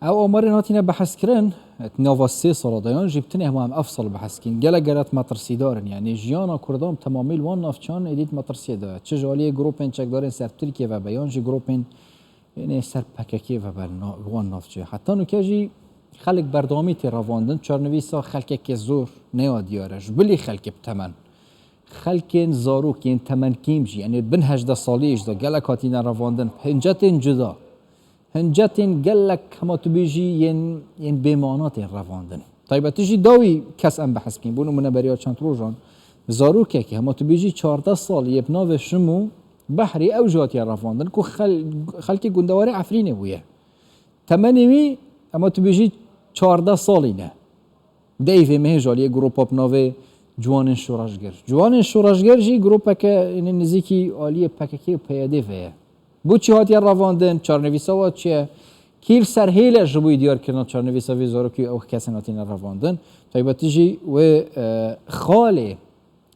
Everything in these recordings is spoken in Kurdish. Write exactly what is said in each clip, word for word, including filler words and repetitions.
Ew amarên hatine behskirin, di nava sê sala de yan jî bi tinê hema em ev sal behs dikin. Gelek gelek metirsîdar in. Yanî jiyana Kurdan bi temamî li wan navçeyan êdî di metirsiyê de ye. Çi ji aliyê grûpên çekdarên ser Tirkiyê ve be, yan jî grûpên, yanî ser P K K ve be li na-, li wan navçeyê. Heta nûke jî xelk berdewamî tê revandin. Çarnivîsa xelkekê zor neya diyar e. Ji bilî xelkê bi temen. Xelkên zarok yên temen kêm jî, yanî bin hejdeh salî jî de gelek hatine revandin. Hincetên cuda. Hincetên gelek hema tu bêjî yên, yên bêmana tên revandin. Taybetî jî dawî kes em behs bikin. Bû nimûne beriya çend rojan zarokekî hema tu bêjî çardeh salî yê bi navê Şimo Behrî ew jî hatiye revandin ku xel-, xelkê gundewarê Efrînê bûye. Temenê wî hema tu bêjî çardeh salî ne. Dê vê mehê ji aliyê grûpa bi navê Ciwanên Şoreşger. Ciwanên Şoreşger jî grûpeke, yanî nizîkî aliyê P K K û P Y D ve ye. Bo çi hatiye revandin, çarnivîsa wa çi ye? Kî li ser hêle ji bo diyarkirina çarnivîsa vê zarokî ew kesên hatine revandin? Taybetî jî wê, e, xalê,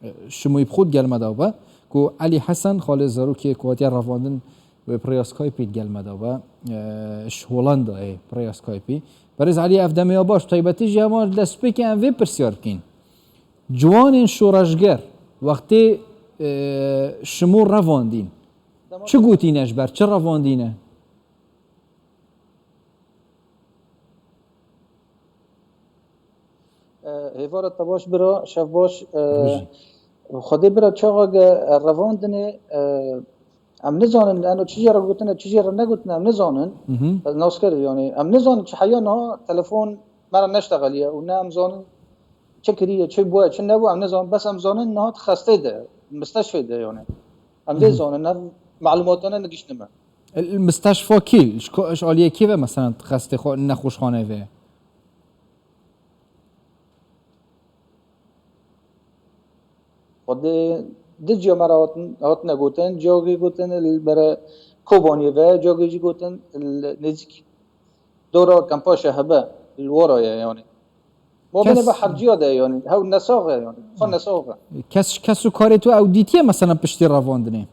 e, Şimoyî bi xwe digel me de be, ku Elî Hesen, xalê zarokê ku hatiye revandin, wê bi rêya Skypeî digel me de be, e, ji Holandayê bi rêya Skypeî. Berêz Elî, ev demê ya baş, taybetî jî hema destpêkê em vê pirsyar bikin. Ciwanên şoreşger wextê, e, Şimo revandîn, çi gotîne ji ber, çi revandîne? E, hêvara te baş bira, şev baş. E, Bijî. Xwedê bira çaxa ge, e, revandinê, e, em nizanin li eno çi jê re gotine, çi jê re negotine, em nizanin. Mhm. Ez nas kir, yanî em nizanin çi heya niha telefon me re neştexeliye û ne em zanin çi kiriye, çi bûye, çi nebû, em nizanin. Bes em zanin niha di xestê de, misteşfê de, yanî. Em vê Mhm. zanin, ev malûmatane nigiştime. Li misteşfa kî? Ji ko-, ji aliyê kî ve, meselen, xestê xwe nexweşxaneyê ve? Xwedê di ciya me re hatin, hatine gotin, ciyakê gotin li bere Kobaniyê ve, ciyakê jî gotin li nêzîkî dora Kempa Şehebe, li Wara ye, yanî. Ma Kes binê be her ciya de, yanî, hew nesax e, yanî, xwe nesax e. Kes, kes û karê tu ew dîtiye, meselen, piştî revandinê?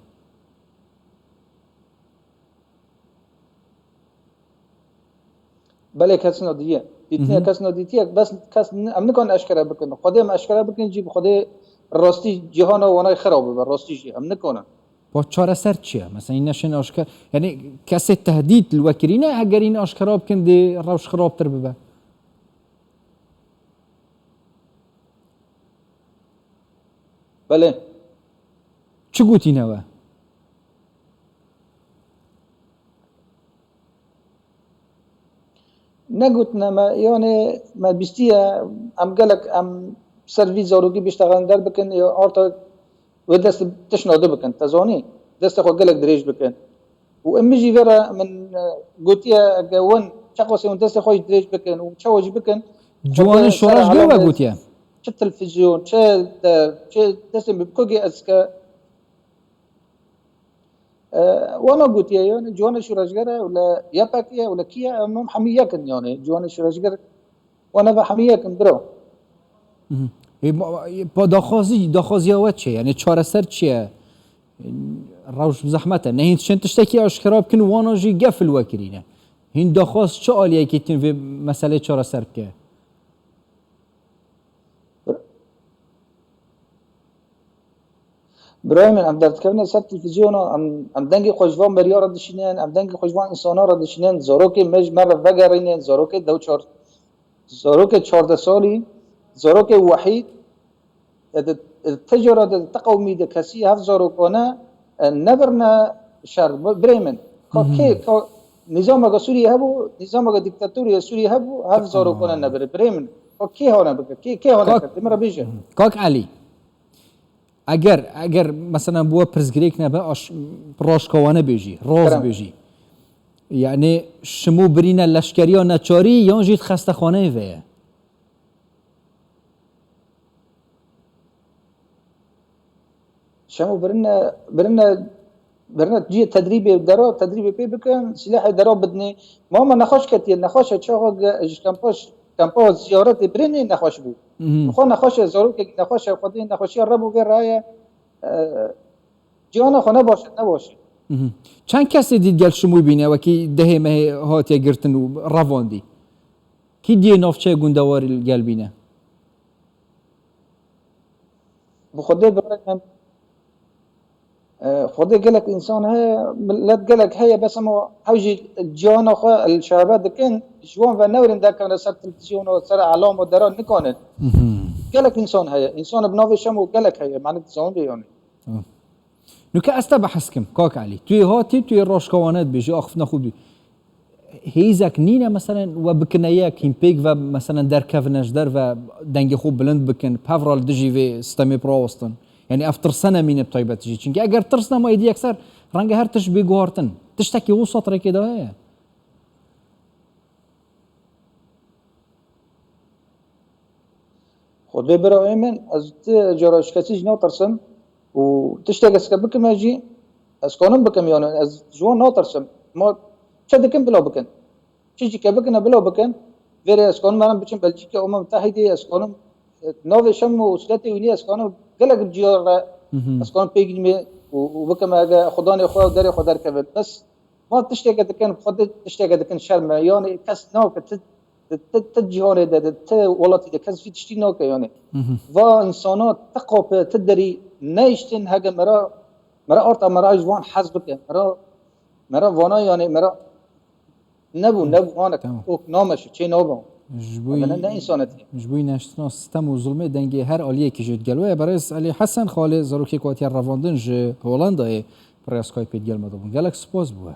Belê, kes nadîye. Dîtine Mhm. kes nadîtiye, bes kes ni-, em nikarin eşkere bikin. Xwedê em eşkere bikin jî, bi Xwedê rastî cîhana wana xirab bibe, rastî jî em nikarin. Ba çareser çi ye? Mesela, hîn neşên aşker-, yanî kesê tehdît li we kirîne, heger hîn aşkera bikin, dê rewş xirabtir bibe. Belê. Çi gotîne we? Negotine me, yanî me bîstiye, em gelek, em ser vî zarokî biştexelin derbikin, ya arta wê dest tişna di bikin, te zanî, destê xwe gelek dirêj bikin. Û em jî vê re min, e, gotiye, eke win çeqasê hûn destê xwe jî dirêj bikin û çawa jî bikin, Ciwanê Xwedê ser şoreşger ve alemê gotiye. Çi televîzyon, çi de, çi destê min bi kogê ez ke, e, wana gotiye, yanî ciwanê şoreşger e, wele Y P G ye, wele kî ye, em hemî yek in, yanî ciwanê şoreşger, wana ve hemî yek in, bira. Mhm. E, ma-, e, pa daxwazî, daxwaziya we çi ye? Yanî çareser çi ye? Rewş bi zehmet e. Ne hîn tişên tiştekî aşkera bikin, wana jî gef li we kirîne. Hîn daxwaz çi aliyekî tîn vê meselê çareser bike? Birayê min, em derdikevine ser televîzyona, em, em dengê xwe ji van beriya re dişînin, em dengê xwe ji van însana re dişînin, zarokê me ji me re vegerînin, zarokê dew çar, zarokê çardeh salî, zarokê wehîd, e, di, e, ti cara de, ti qewmî de kesî hev zarokane, e, nebirine şer, bi-, birê min. Ka Mhm. kê, ka nîzameke Sûriyê hebû, nîzameke dîktatorî ya Sûriyê hebû, hev zarokane nebire, birê min. Ka kê hane bike, kê, kê hane Kak, kir? Dê min re bêje. Mhm. Kak Elî, eger, eger, mesela, bi we pirsgirêk nebe, aş-, raşkawane bêjî, rast Kerem. bêjî. Yani, Şimo birîne leşkeriya neçarî yan jî di xestexaneyê ve ye? Şemo birine, birine, birine cihê tedrîbê dera, tedrîbê pê bikin, silahê dera bidinê. Ma me nexweş ketiye, nexweş e, çaxa ge-, ji kempa, kempa ziyaretê birinê nexweş bû. Mhm. Xwe nexweş e, zarokek nexweş e, Xwedê nexweşiya re bû vê raye. E, cihana xwe ne baş e, ne baş e. Mhm. Çend kesê dît gel şimûy bîne, wekî dehê mehê hatiye girtin û revandî? Kî diyê navçeyê gundewarî li gel bîne? Bi Xwedê birayê min, e, Xwedê gelek însan heye, milet gelek heye, bes ema hew jî ciyana xwe li şerebe dikin, ji wan ve newêrin derkevine ser televîzyon û ser elam û deran nikanin. Mhm. Gelek însan heye, însan bi navê Şemo gelek heye, mane dizanibê yanî. Tamam. Nuke ez te behs kim, kak Elî. Tu yê hatî, tu yê raşkawane dibêjî, axiftina xwe bî. Hêzek nîne, meselen, we bikine yek, hîn pêk ve, meselen, derkevine ji derve, dengê xwe bilind bikin, pevra li dijî vê stemê birawestin. Yani ev tirse nemîne bi taybetî jî. Çimkî eger tirs nema êdî yekser, renge her tişt bê guhartin. Tiştekî wisa di rêkê de heye. Xwedê birayê min, ez ti cara ji kesî jî natirsim û tiştek ez ke bikime jî, ez kanim bikim, yani ez ji wan natirsim. Ma çi dikin bila bikin. Çi jî ke bikine bila bikin, vêrê ez kanim herim biçim Belçîkê, Umem Mutehîdê, ez kanim, e, navê Şem û Usletê wînî ez kanim gelek ciyar re Mhm. ez kanim pêk nîmê û, û bikime ege xudanê xwe û derê xwe derkevin. Bes van tişteke dikin, xwe di tişteke dikin şerm e. Yani kes nake, ti, ti, ti, ti cîhanê de, de, ti welatî de kes vî tiştî nake yani. Mhm. Va însana ti qapê, ti derî neyiştin hege mera, mera arta mera ji wan hez bike. Mera, mera vana yani mera nebû, Hı, nebû, anek tamam. Ok nameşe, çê nabon. Ji bo Ev ne, ne însanetî. Ji bo neştina stem û zulmê dengê her aliyekî jê digel we ye. Berêz Elî Hesen, xalê zarokê ku hatiye revandin ji Holandayê, bi rêya Skypeê digel me de bûn. Gelek spas bo we.